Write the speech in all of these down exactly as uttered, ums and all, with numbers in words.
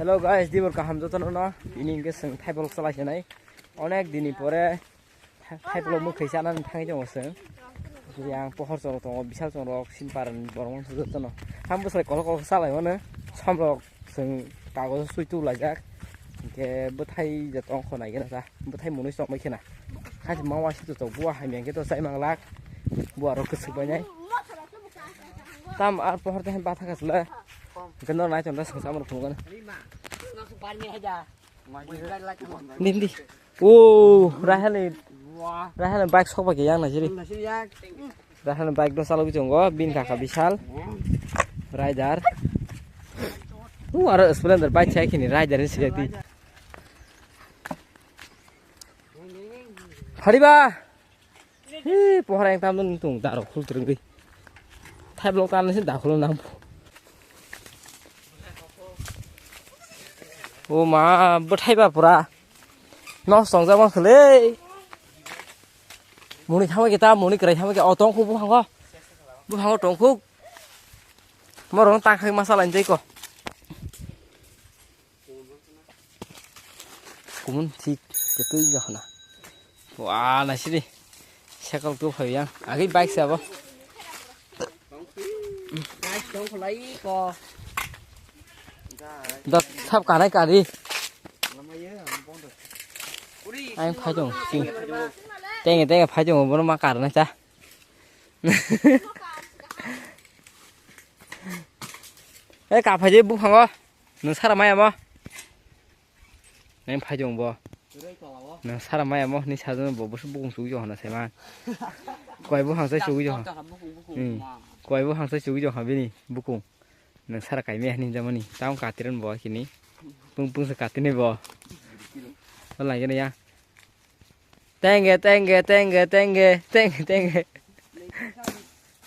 Hello guys, dibor kaham jotono no. Ini hwnkhe chwng thaibolok chalai sinai. Onek dini pore tha-, thaibolok mwkhwi chanani thangwi tongo chwng. Yang pohor chwng tongo, bisal chwng rok, sinpar borok jotono. Ham bwsai kolok kolok chalai mano. Somrok chwng kagojo sui tu laijak. Hwnkhe bwthai je tong kho nai gana ta. Bwthai mwnwi chongbai khena. Khachi ma waisi to buwa hamya hwnkhe to chai manglak. Buwa rok kwchwk bai nai. Tam ar pohor teh batha kasle. Hwnkhe no nai chonda sengsa mano phunukgana. Din di. O, Rahel ni, Rahel ni bike sok bai yang na jiri. Rahel ni bike do chalogwi tongo, bin kaka bisal. Rider. O, aro Splendor bike chai khini rider ni siyati. Phariba. Hi, pohor yang tam tung darok khul trengwi. Thaiblok tan se dakhul nang. O ma, bwthai ba pura. Nos tong jama khwlei. Muni thama kita, muni krai thama kita, o tong khu buphango. Buphango tong khu. Morong tang khai masa lain jai ko. Kumun thik kwtwi wngya khna. Wa naisidi. Cycle tu phai yang. Agi bike se abo. Guys, tong khlai ko. Da thap kanai kari. Ang phai tong. Tenge tenge phai tong bono ma karna cha. Eh ka phai je buphango. Nwng sara maya mo? Neng phai tong bo. Nwng sara maya mo ni sajwng bo bwswk bukung chugwi jokha na saiman. Koi buphang sai chugwi jokha. Hmm. Koi buphang sai chugwi jokha bini bukung. Nwng sara kai maya hinwi jamani. Tamo katiran bo kini. Pung pung se katini bo. Wala gini ya. Tenge, tenge, tenge, tenge, tenge, tenge.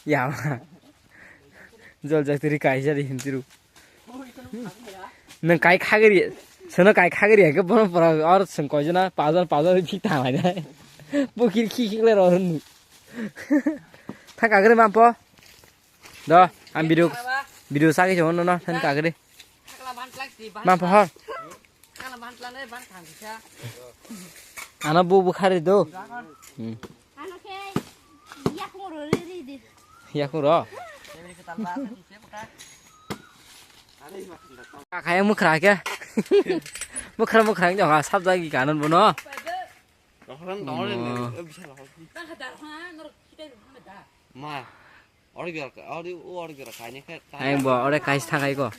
Ya ma. Jol jak tiri kaisa di hintiru. Nang kai khagri. Sono kai khagri ya ke bono pora or sung koi jona pajar pajar phi ta mai dai. Bu kir khi khi le ro nu. Tha kagri mampo. Do, ang video, video sagi chong no no than kagri. Mampo hor. Ano bu bukhari do. Hmm. Ano khe yakung ro ri ri di. Yakung ro. Kakaya mukhra khe. Mukhra mukhra jong ha sab jagi kanon bono. Ma. Ori gora, ori, o ori gora kaini khe, kaini. Ang bo ore kaisa thangai ko.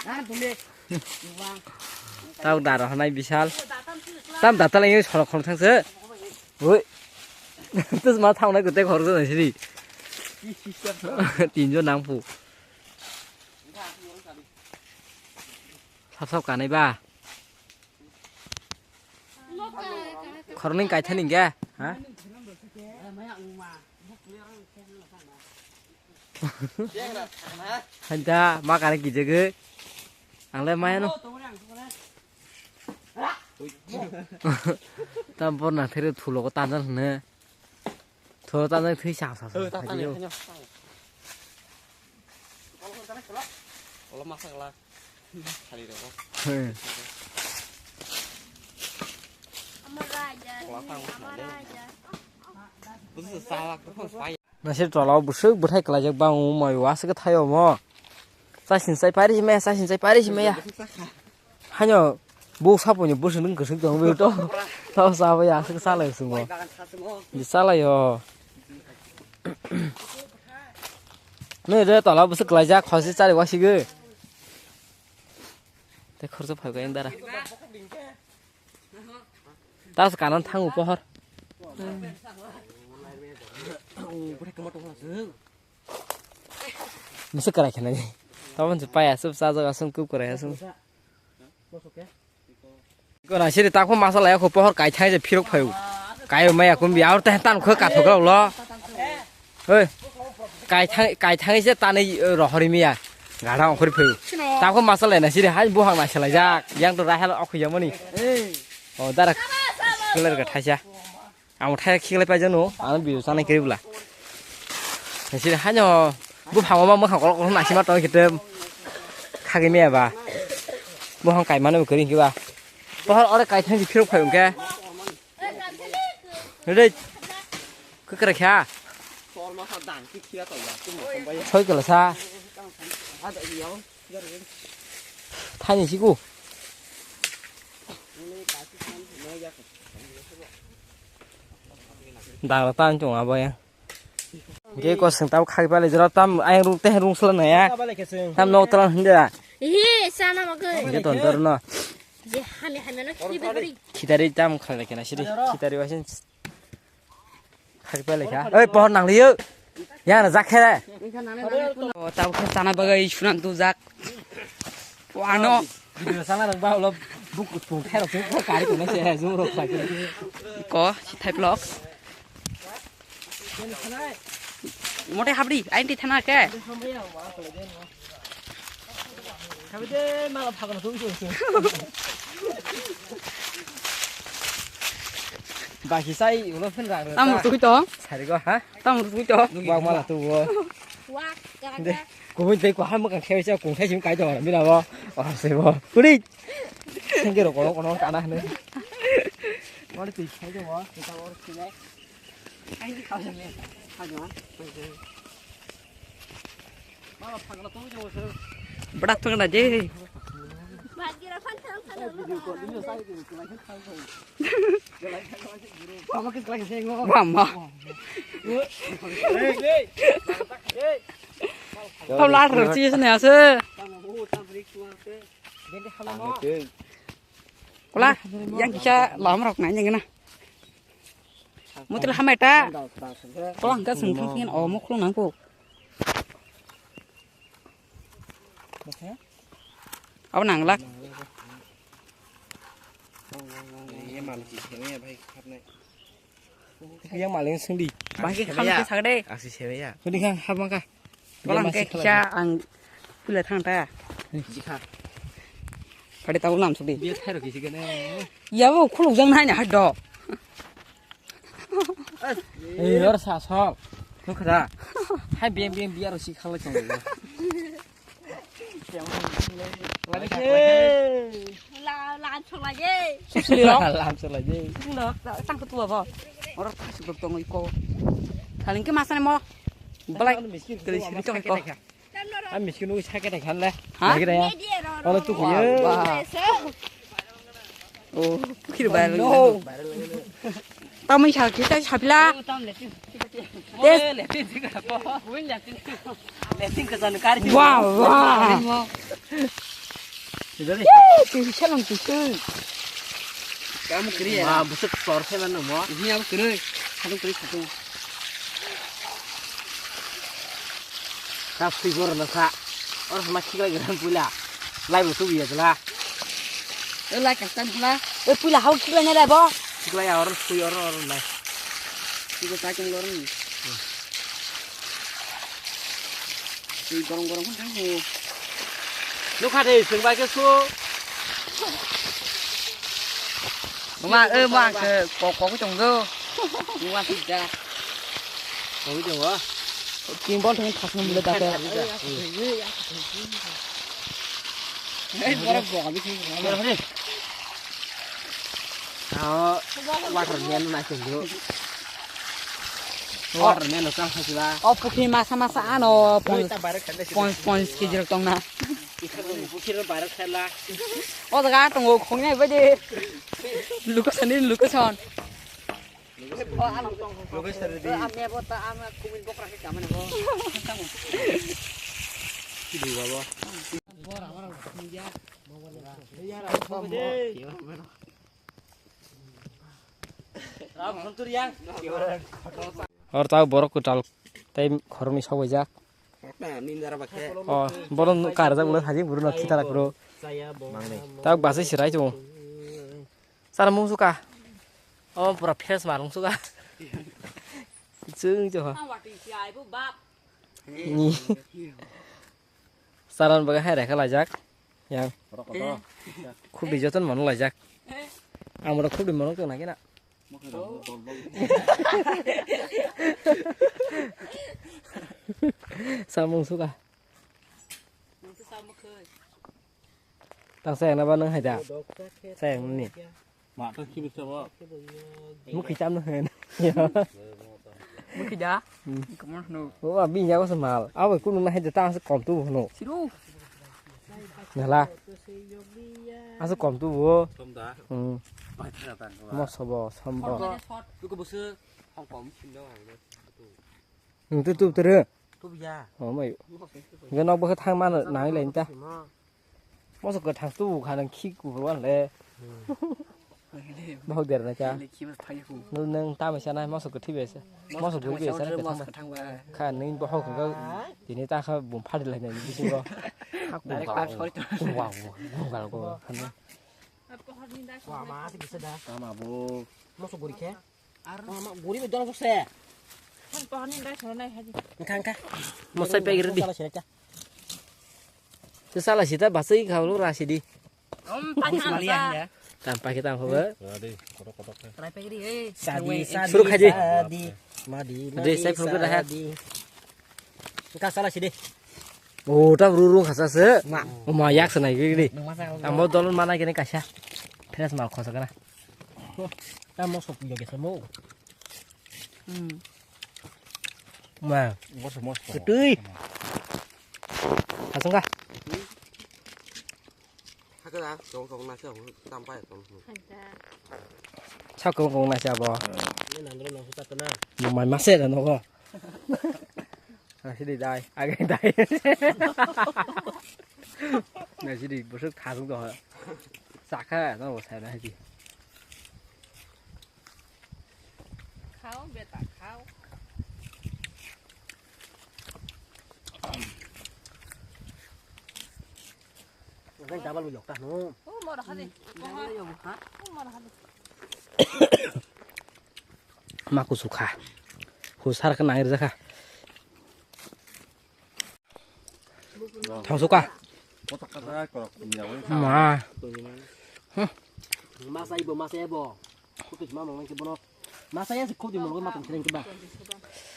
Tau daro hanai bisal. Tam datal ang sorok khon thangse. Oi. Tus ma thaunai gute khorok jona siri. Tinjon nangphu. Sap sap kanai ba. Khoroknwi kaithani hwnkhe, ha? Haida, ma kare kijagwi. Angle maya no. Tam por na there thulo ko tandan hne. Thulo tandan thwi sa sa sa. Olo masa kala. Khali rok. He. Ama raja, ama raja. Busu salak to phai. Nasir tola busuk bwthai kwlaijak bang o mai o aswk thaio mo. Chasin chai pari si maya, chasin chai pari si maya. Haino bo saponi busuk nung kwsuk tong bo to. To sa bo ya aswk salai sungo. Di salai ho. Nui re tola busuk kwlaijak khosi chari wasigo. Te khorso phai kayang dara. Tas kanan thango pohor. Misi kwrai khe nai. Tabon se pai aswk chajak aswk kuk kwrai aswk. Ko na siri takho masa laya kho pohor kai thai je phirok phaio. Kai maya kum bi aur te tan kho ka thok lo. Hei. Kai thai, kai thai se tanai rohori miya. Gada ongkhori phaio. Takho masa laya na siri hai buhang na selai jak. Yang to rahel okhu yamani. O dara. Keler ga thaisa. Amo thai khiklai paijano, ano biyo sanai kiri bwla. Nasi haino buphango ma mwkhang kolok kolok naisima tong khitem. Khagwi maya ba. Bohong kaimano bo kwrwi hwnkhe ba. Pohor ore kaithang di phirok phai hwnkhe. Rei. Kwkra kha. Soi kala sa. Thani siku. Dang tan chung abo ya. Ge ko sing tau khai pale jora tam ayang rung te rung sala na ya. Tam nok tala hinde. Hi, sana makai. Ge ton dor no. Je hame hame no khri bari. Khitari tam khala kena siri. Khitari wasin. Khai pale kha. Oi pohor nang liyo. Yang na jakhe. O tam khe sana bagai sunan tu jak. Wano. Video sana rang ba ulo buk tung thai rok se ko kari ko se zoom rok khlai. Ko si thai vlog. Mote habri ain ti thana ke. Baki sai ulo phen rang. Tam tu to. Sari ko ha. Tam tu to. Bak mala tu wo. Wak. De, kubui tei kuha mwkang khe sa kung khai sim kai tongo bina bo. Oh, se bo. Kuri. Sengke ro kono kono kana hne. Mari tui khai tongo. Bada thangna je. Mama. Tau lar rw chi sini ase. Kola, yang kisa lam rok nai jeng na. Mutil hamai ta. Kola hingka sung thang sing o mukhlung nang ko. Abo nang lak. Yang maling sing di. Bangke kham ke sagde. Aksi sebeya. Kuni kha hapma kha. Kolang ke kisa ang pula thang ta. Jikha. Pade tau lam sudi. Biya thairo kisi kene. Yabo khuluk jang nai na hado. Ei, lor sa sok. Nukha da. Hai beng beng biya ro si khalai chong. La lam sok lai je. Susli ro. Lam sok lai je. Sino tang ko tuwa bo. Oro ta suk tong iko. Thaling ke masane mo. Balai. Kali siri tong ko. Ami miskin nugui sakhe tongkha le. Ha? Naikhe tongya. Olo tukuyo. Wah, wah. Oh, pukhir viral. No. Tamoi sa kita sapila. Tes. Wah, wah. Ih, tuh salon tuh. Kamu kiri ya? Ma, busuk sor se mana mo? Ini aku kiri. Satu kiri satu. Ka sui gor na sa. Or ma khiklai gram pula. Lai bo tu biya jela. E lai ka tan pula. E pula hau khiklai na lai bo. Khiklai or sui or or lai. Khiklai ta kem gor ni. Sui gorong gorong kan thang ho. Nukha de sung bai ke su. Ma, e, ma, ke, ko, ko, ko, chong do. Ma, si, ja. Ko, ko, chong, wa. King bol thang thas nang mule ta pe. Eh, borok bo, abi thang. Borok ni. Aw, watermelon na chong do. Watermelon chang kha sila. O pukhi masa masa ano pon, pon, pon kg rok tong na. Bukhiro bara khala. O jaga tongo khongnai bai de. Location ni location. Location ni. Ami abo ta ama kumin bokra ke kamane bo. Kidu baba. Or tao borok kwtal tei khoroknwi sokbaijak. O, borok karjak ulo sajik buru no khitara kuro. Tao basi sirai tu. Sara mung suka. O pura fresh marung suka. Chwng cho. Ni. Saran baga hai rekha laijak. Yang. Khubdi joton mano laijak. Amro khubdi mano to naki na. Samung suka. Tang sayang na ba nang hai da. Sayang ni. Ma to khibi sabo. Mukhi cham na hai. Mukhi da? Hmm. Kamu no. O abi ya ko mal. Aw ko na hai da ta se kom tu no. Siru. Nala. Asa kom tu bo. Kom da. Hmm. Bai thara tang ko. Mo sobo, sombo. Kom da. Tu ko busu. Kom kom sino. Hmm, tu tu tere. Tu ya. Oh mai. Ga nok ba thang ma na nai le ta. Moso kwthang tubu kha nang khi kubur wan le. Bahok der na cha. Nang tama cha nai moso kwthwi bai sa. Moso guri bai sa na kwthang ba. Kha nang bahok kha tini ta kha bum phari lai nai bisingo. Hak bum ka. Bum ka ko. Wa ma ti bisa da. Tama bo. Moso guri khe. Ar ma guri be dona se. Kan pohon ni dai soro nai haji. Engka engka. Mosai pegiri di. Sala sita. Te sala sita basai kha lu rasi di. Om pakai malian ya. Tam pakai tam hoba. Trai pegiri eh. Sadi sadi. Suru khaji. Sadi. Madi madi. Dre sai phun kira ha. Engka sala sidi. O ta ru ru khasa se. Ma. O ma yak sanai giri. Ambo dolon mana gini kasa. Fresh mal khosa kana. Ta mo sop yo gesa mo. Hmm. Ma. Mos mos. Ketui. Asung ka. Hakada kong kong nasi aku tampai kong. Sa kong kong nasi abo. Ini nandro nang suta kena. Mo mai mase da no ko. Nasi di dai, agai dai. Nasi di busuk thasung to. Sakha no bo sai nasi. Khao beta khao. Nang double yok ta no. Oh mor hadi. Double yok ha. Oh mor hadi. Ma kusu kha. Husar khe nang rijak kha. Thangsuka. Ma. Masa ibo, masa ibo. Kutu ma mong nang kibono. Masa ya si kutu mong ma tong khreng kiba.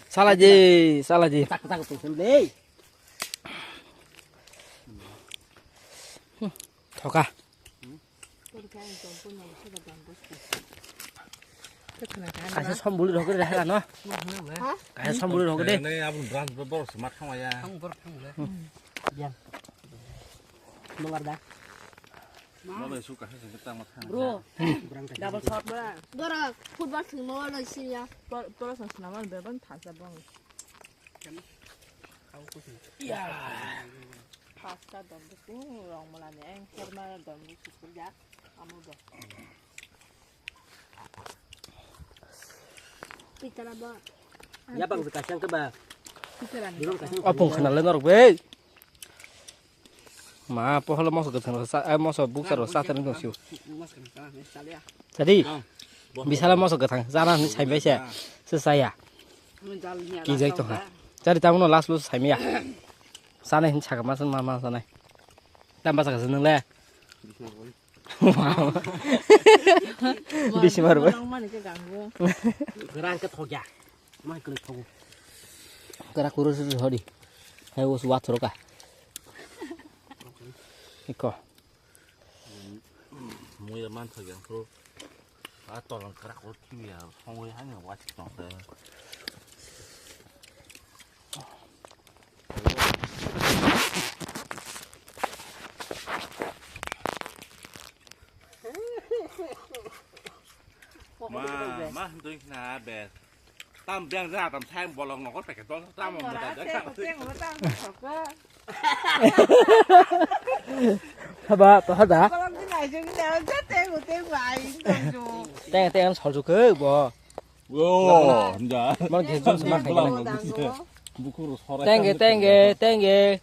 Salaji, salaji. Tak tak tong sem le. Thoka. Kaisa sombuli rok de hela no. Kaisa sombuli rok de. Nai abun branch bo bor se ma thangma ya. Thang bor thang le. Yang. Nongar da. Mo le su kaisa se ta ma thang. Bro. Double shot bra. Bora football thwngma wala siya. Bora sa swnama bebang thasa bang. Pasta dom bwswk rong mwlani ang serma dom bwswk ya amo bo. Pitara ba. Ya bang kaisa ang keba. Pitara ni. Apung khana le norok be. Ma, poholo moso kwthang rok sa, ai, moso bukcha rok sa tani tong sio. Jadi, bisala moso kwthang, chana hinwi saimbai se, se chaya. Kijai tongkha. Jadi, tamono last lose saimaya. Sanai hinwi sakha, ma, ma, ma, sanai. Tamo bachakha se nwng le. Bisi marbo. Rang ke thokya. Mai kwrwi thogo. Kara kuru suri hodi. Hai, us wathoro ka. Iko. Muya man thagi ang pro. A tolang kara kuru kiwi ya. Hongwi hanya wachik tong se. Ma, ma, hindui na be. Tam beng ja tam sai bolong nokol peke dol tam mo da. Haba, to hada. Teng, teng, sol ju ke bo. Wo, ja. Mar ge jun sama khai. Bukur sore. Tenge, tenge, tenge.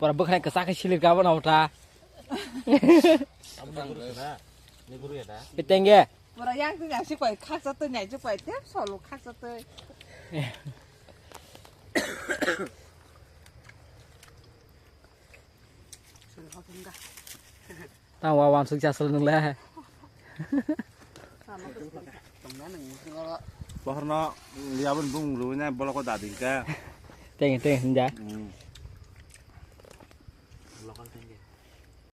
Pora bwkhwnai kwchak khe silir gabo na uta. Tenge. Pura yang tu yang si koi khaksa tu nyai ju koi tem solo khaksa tu. Tang wa wan suk chasal nung le. Bohor no liabun bung lu ne boloko dading ka. Teng teng hinja. Hmm.